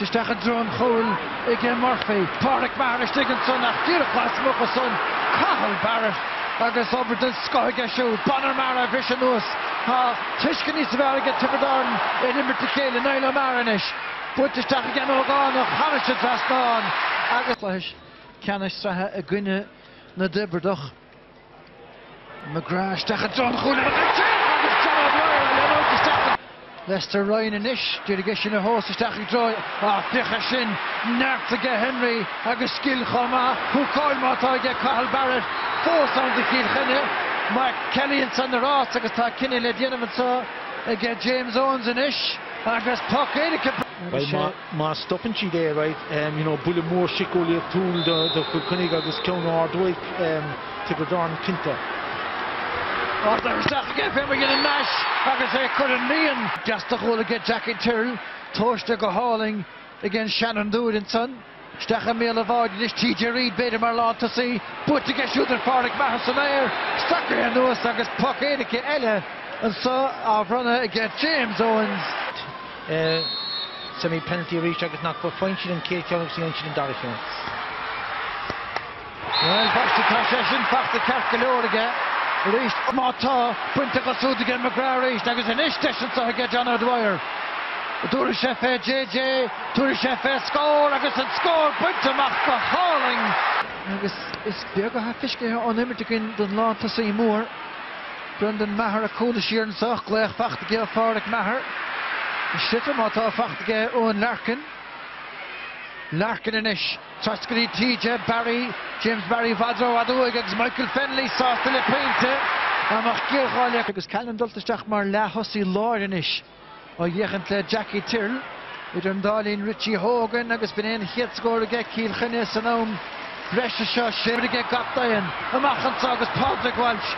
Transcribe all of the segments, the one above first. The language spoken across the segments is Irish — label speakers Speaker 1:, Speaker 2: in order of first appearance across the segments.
Speaker 1: Buailte isteach i dtreo an chúil aige Murphy. Pádraic Maher istigh ansan ach díreach lasmuigh ansan Cathal Barrett agus obair den scoth aige siúd. Bonner Maher á bhriseadh anuas. Tá tuiscint níos fearr aige Tiobraid Árann ar imirt a chéile. Niall O'Meara anois. Buailte isteach ag an ógánach thairis an trasnán agus. Cluiche ceannais sraithe i gcoinne na dTiobradach. McGrath isteach i dtreo an chúil agus John O'Dwyer á leanúint isteach. Lester Ryan anois, d'éirigh eisean a thomhas isteach i dtreo, ah féach air sin, neart aige Henry agus scil chomh maith, húcáil má tá aige Cathal Barrett fós ann do Chill Chainnigh. Mark Kelly ansan ar rás agus tá cinneadh le déanamh anseo aige James Owens anois agus poc éirice.
Speaker 2: Bhuel má stopann siad é, right, you know, buille mór síceolaíochtúil do Chill Chainnigh agus ceann ard uaidh Tiobraid Árann cinnte.
Speaker 1: Ardaithe isteach aige fé mar dhein an Nash agus é curtha an líon. Deas do chúl aige Jackie Tyrrell, tomhaiste go hálainn ag an seanfhondúir ansan. Isteach i mbéal an bháid anois TJ Reid b'fhéidir mar lántosaí. Buaite aige siúd ar Phádraic Maher san aer. Sacraithe anuas agus poc éirice eile anso á bhronnadh aige James Owens.
Speaker 2: Semi penalty arís agus nach bhfaigheann siad an chéad cheann agus ní fhaigheann siad an dara ceann.
Speaker 1: Bhuel, baisteadh, tá sé sin fachta ceart go leor aige arís. Má tá, bainte acu siúd aige McGrath arís agus anois deis anseo aige John O'Dwyer. Tabharfaidh sé fé JJ, tabharfaidh sé fé scór agus an scór bainte amach go hálainn. Agus is beag atá feiscithe ón imirt againn don lántosaí mór, Brendan Maher ag cúlú siar anseo, glaoch fachta aige ó Pháraic Maher. Sliotar má tá fachta aige Eoin Larkin. Larkin anois. Trasna go dtí TJ Barry, James Barry i bhfad rófhada uaidh agus Michael Fennelly sásta le pointe amach géarghá le. Agus Callan dulta isteach mar leath-thosaí láir anois á fhéachaint le Jackie Tyrrell. Idir an dá linn Richie Hogan agus b'in é an chéad scór aige Cill Chainnigh san am breise seo. Sé aige gach d'aon amach anseo agus Pádraig Walsh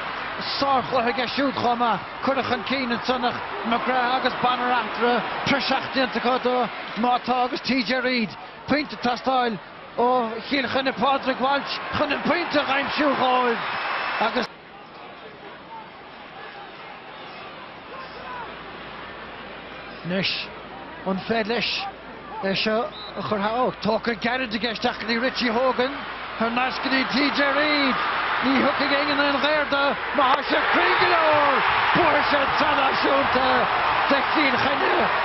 Speaker 1: sárchluiche aige siúd chomh maith. Curtha chun cinn ansan ach McGrath agus Bonner eatarthu, praiseach déanta acu do má tá agus TJ Reid. Pointe ag teastáil ó Chill Chainnigh Pádraig Walsh chun an pointe a aimsiú dhóibh agus. Anois an féidir leis é seo a chur thar ó tógtha gairid aige isteach go dtí Richie Hogan thar n-ais go dtí TJ Reid. Ní thiocfaidh éinne aon ghair do má tá sé cruinn go leor. Buafaidh sé an tSraith Náisiúnta do Chill Chainnigh.